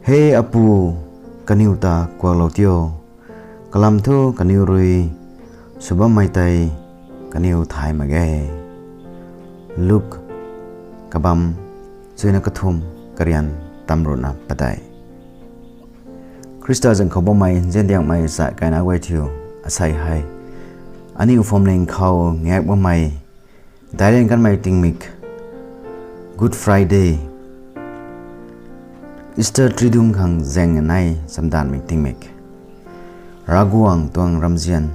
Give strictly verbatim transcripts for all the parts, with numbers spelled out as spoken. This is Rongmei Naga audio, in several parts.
He Apu, kaniw ta kuaklou tio, kalam thu kaniw rui sw bammei tei kaniw thay mak ge. Luk kabam chuina kathumh, karian tamruhna padeih. Khrista zaeng khou bammei nziandiangmei sa kaina guay thiu, asei hei aniu phuamling khou ngaek bammei daic liang kanmei tingmik, Good Friday, Easter Triduum khang zaeng nei chamdanmei tingmik, Ravguangc tuang ramzian,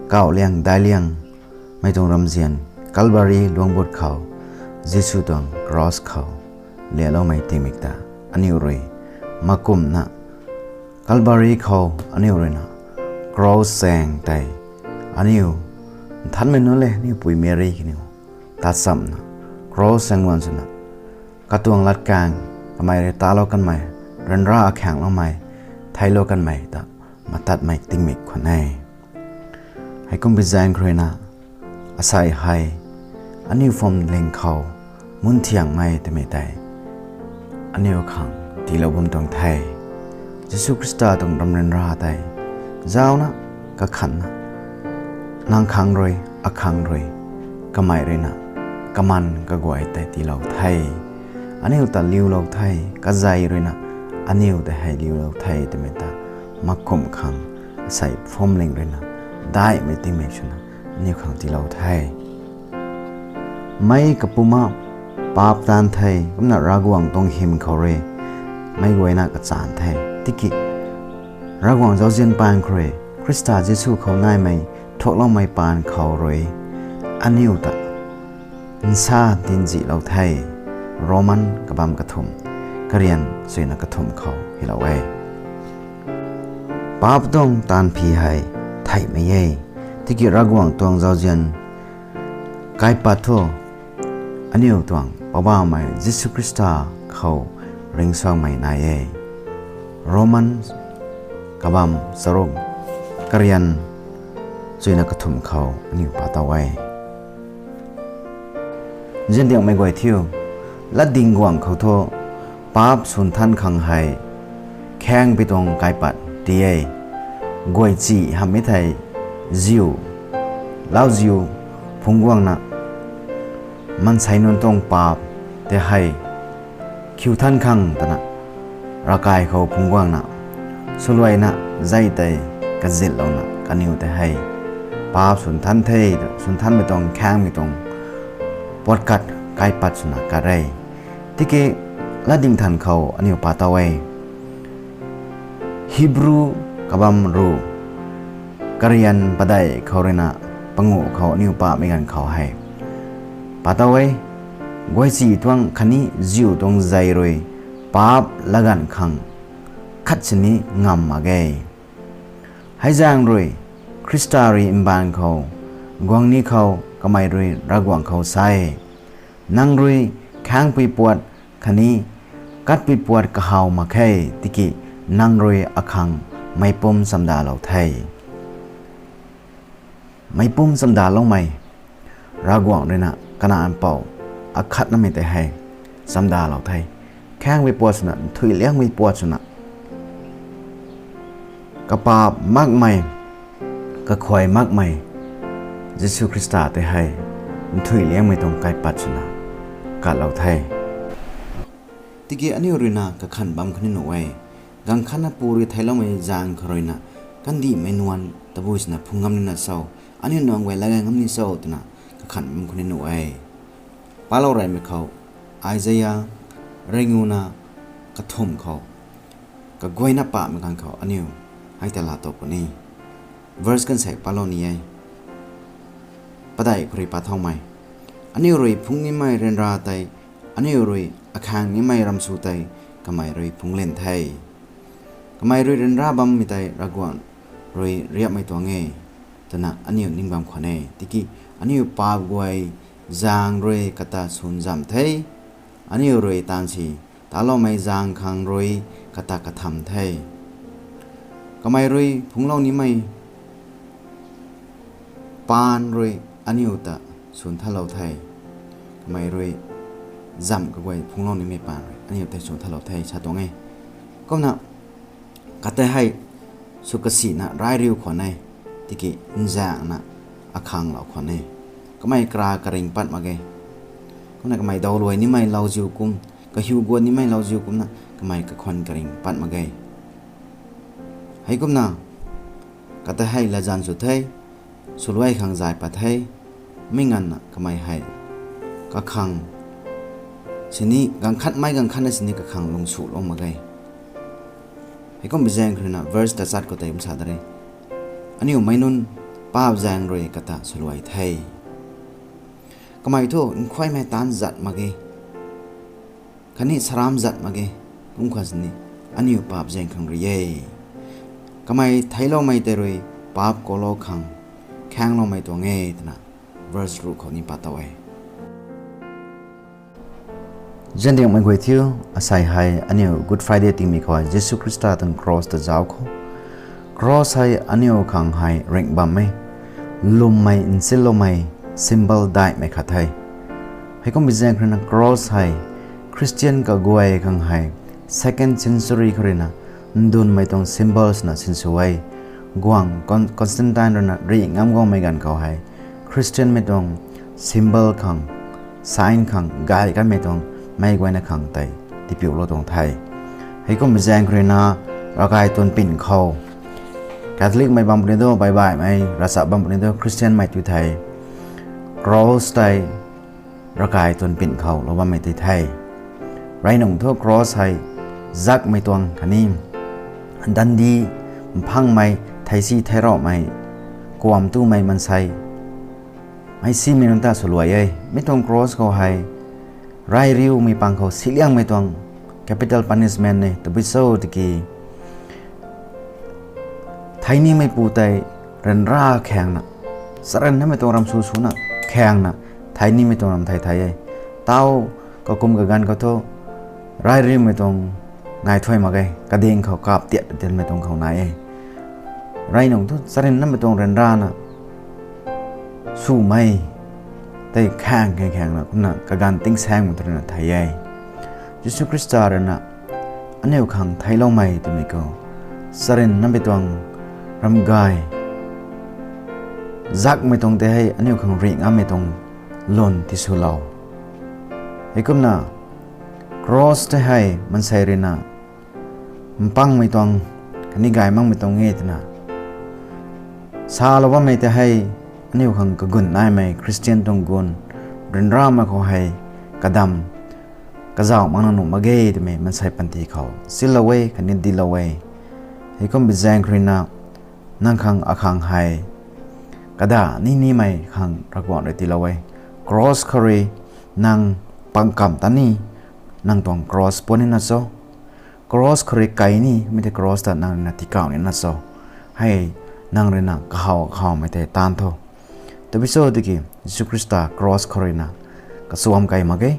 kauh liang daic liang mei tuang ramzian, Calvary luangbut khou, Jisu tuang cross khou lialoumei tingmik ta aniu rui makumna, Calvary khou aniu ruina cross zaeng tei aniu nthanmei nunc le aniu pui Mary kaniw tachamna cross zaeng luan swna katuang latkaeng, kamei rui talou kanmei, ryanra akhaengloumei, theiclou kanmei ta matatmei tingmik khwan e. Heikumbi zaeng khou ruina asei hei aniu phuamling khou munthiangmei twmei tei aniu khang tiilou bam tuang the. Jisu Khrista tuang ramryanra tei zauna, kakhanna, nang khang rui, akhang rui, kamei ruina kaman kaguay tei tiilou the. Aniu ta liulou the, kazei ruina aniu tei hei liulou the twmei ta makum khang asei phuamling ruina daihmei tingmik swna aniu khang tiilou the. Meic kapumc paap taanv the, kumna Ravguangc tuang hym khou rui meic guayna kachan the. Tiki Ravguangc zauzian paan khou rui, Khrista Jisu khou naimei thuakloumei paan khou rui aniu ta nsa tinzihlou the. Roman kabam kathumh, karian suina kathumh khou hylou e. Paap tuang taanv phi hei theihmei e, tiki Ravguangc tuang zauzian kaipat thu aniu tuang Poubauhmei Jisu Khrista khou ringcsuangmei nai e. Roman kabam charuk, karian suina kathumh khou aniu pa tow e. Nziandiangmei guay thiu, latdyng guangc khou thu paap swnthan khang hei khaengpui tuang kaipat ti e. Guaychih hamhmei thei ziu, lauziu phungc guangna, maansei nunc tuang paap tei hei khiu than khang twna ravkai khou phungc guangna, swluaina zei tei kazitlouna kaniw tei hei paap swnthan the, swnthanmei tuang khaengmei tuang puatkat kaipat swna kat e. Tiki latdyng than khou aniu pa tow e. Hebrew kabam ruh, karian padeih khou ruina panguh khou aniu pamei ganv khou hei pa tow e. Guaychih tuang khatni ziu tuang zei rui paap laganv khang khat sini ngam mak ge. Hei zaeng rui Khrista rui mbaanv khou guang ni khou kamei rui Ravguangc khou sa e, nang rui khaengpui puat khatni katpui puat kahaw mak khe, tiki nang rui akhang meicpumc chamdalou the. Meicpumc chamdaloumei, Ravguangc ruina Kanac Mpouh akhatnamei tei hei chamdalou the. Khaengpui puat swna, nthuih liangmei puat swna, kapaap makmei, kakhuay makmei Jisu Khrista tei hei nthuih liangmei tuang kaipat swna katlou the. Tiki aniu ruina kakhan bam khou ni nuh e. Ganv khatna Pu rui theicloumei zaeng khou ruina kandihmei nuan tabui swna phungc ngam nina cho, aniu nang guay lat gan ngam ni cho twna kakhan bam khou ni nuh e. Palou reymei khou, Isaiah ringuna kathumh khou, kaguayna pamei ganv khou aniu hei ta laa tow puni. Verse kansaek palou ni e. Padeih khou rui pa thaumei, aniu rui phungc nimei ryanra tei, aniu rui akhaeng nimei ramsw tei kamei rui phungc lan the. Kamei rui ryanra bammei tei Ravguangc rui riapmei tuang e twna aniu ning bam khwan e. Tiki aniu paap guay zaeng rui kata swn zamh the, aniu rui taanv si taloumei zaeng khang rui kata katham the. Kamei rui phungclou nimei paan rui aniu ta swn thalou the. Kamei rui zamh kaguay phungclou nimei paan rui aniu tei swn thalou the sa tuang e. Kumna, katei hei sw kasina rai riu khwan e, tiki nzaengna akhanglou khwan e. Kamei kara karing pat mak ge. Kumna kamei dawluai nimei lauziu kum, kahiu guat nimei lauziu kumna kamei kakhwan karing pat mak ge. Heikumna, katei hei latzan sw the, swluai khang zay pat the, mi nganvna kamei hei kakhang sini, ganv khatmei ganv khatna sini kakhang lungsulou mak ge. Heikum bi zaeng khou ruina verse tachat khou tei kum sa da re. Aniu meic nunc paap zaeng rui kata swluai the. Kamei thu nkhuaymei taanc zat mak ge, khatni saram zat mak ge, kum khwan sini aniu paap zaeng khang rui e. Kamei theicloumei tei rui paap koulou khang khaengloumei tuang e twna verse ruh khou ni pat tow e. Ziandiangmei guay thiu, asei hei aniu Good Friday tingmei khou Jisu Khrista tuang cross ta zauc khou. Cross hei aniu khang hei ringh bam e, lwmmei nsinloumei symbol daihmei khat the. Heikum bi zaeng khou ruina cross hei Christian kaguay khang hei second century khou ruina ndunmei tuang symbols na sinsw e. Guangc Con- Constantine ruina rih ngam guangmei ganv khou hei Christianmei tuang symbol khang, sign khang gay kanmei tuang meic guayna khang tei tipiulou tuang the. Heikum zaeng khou ruina ravkai tuang pin khou Catholicmei bam puni tu, Baibaimei ravchap bam puni tu, Christianmei tu thei cross tei ravkai tuang pin khou lou bammei tei the. Rey nungc thu cross hei zakmei tuang khatni dandi mphangmei, theisi theirauhmei, kuam tumei maansei mei simei nunc ta swluai e. Mi tuang cross khou hei rai riumei pang khou siliangmei tuang capital punishment e, tabui cho tiki thei nimeipu tei ryanra khaengna, charynmei tuang ram sw swna khaengna, thei nimei tuang ram thei thei e. Tau kakum kaganv khou thu rai riumei tuang nai thuy mak ge, kading khou kap tiat tiatmei tuang khou nai e. Rey nungc thu charynmei tuang ryanrana swmei tei khaeng khaeng khaengna kumna kaganv tingsaengmei tu ruina thei e. Jisu Khrista ruina aniu khang theicloumei twmei khou charynmei tuang ram gay zakmei tuang tei hei aniu khang rih ngammei tuang lwn tiswlou. Heikumna cross tei hei maansei ruina mpangmei tuang khatni gay makmei tuang e twna salou bammei tei hei aniu khang kagun naimei Christian tuang gun ryanramei khou hei kadam kazauh makna nuh mak ge twmei maansei panty khou silou e khatni dilou e. Heikum bi zaeng khou ruina nang khang akhang hei kada ni nimei khang Ravguangc rui tiilou e. Cross khou rui nang pang kam ta ni, nang tuang cross puan nina cho? Cross khou rui kai ni, mi tei cross ta nang ruina tikau nina cho? Hei nang ruina kahaw kahawmei tei taanv tho. Tabui cho tiki Jisu Khrista cross khou ruina kachuam kai mak ge,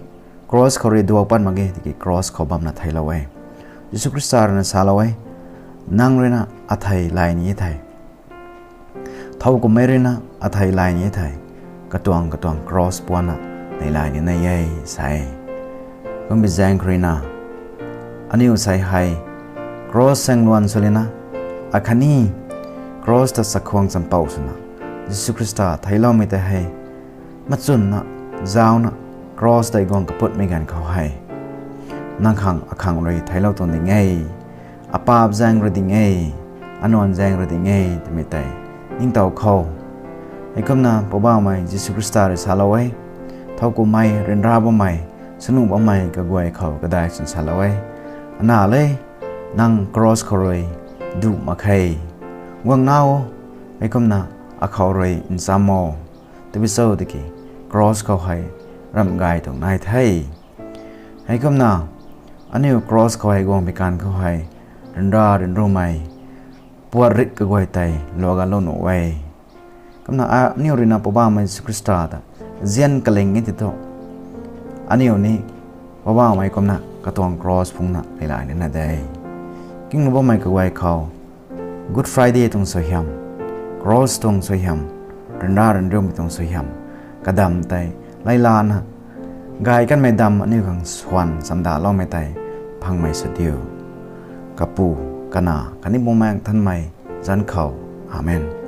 cross khou rui duak pat mak ge, tiki cross khou bamna theiclou e. Jisu Khrista ruina salou e, nang ruina athei lay ni e thei, thow kummei ruina athei lay ni e thei, katuang katuang cross puanna neilay ni nai e sa e. Kumbi zaeng khou ruina aniu sei hei cross saengluan swlana, akhatni cross ta chakhwang champouh swna Jisu Khrista theicloumei tei hei machwnna, zauna, cross tei guang kaputmei ganv khou hei nang khang akhang rui theiclou tuang ding e, apaap zaeng rui ding e, anuan zaeng rui ding e twmei tei ningtow khou. Heikumna Poubauhmei Jisu Khrista rui salou e, thow kummei, ryanra bammei, swnuh bammei kaguay khou kadai swn salou e, ana le, nang cross khou rui duh mak khe, guang na o, heikumna akhou rui ncham o. Tabui cho tiki cross khou hei ramh gay tuang nai the. Heikumna aniu cross khou hei guang bi kan khou hei ryanra ryanrumei puat rit kaguay tei luaganlou nuh e. Kumna aniu ruina Poubauhmei Jisu Khrista ta zian kaling e ti thu, aniu ni Poubauhmei kumna katuang cross phungna leilay nina de. Kinglou bammei kaguay khou Good Friday tuang suaihiam, cross tuang suaihiam, ryanra ryanrumei tuang suaihiam, kadam tei leilana, gay kanmei dam aniu khang swan chamdaloumei tei phangmei sw diu. Kapu, Kanac khatni Bumaengh Nthanmei zanc khou. Amen.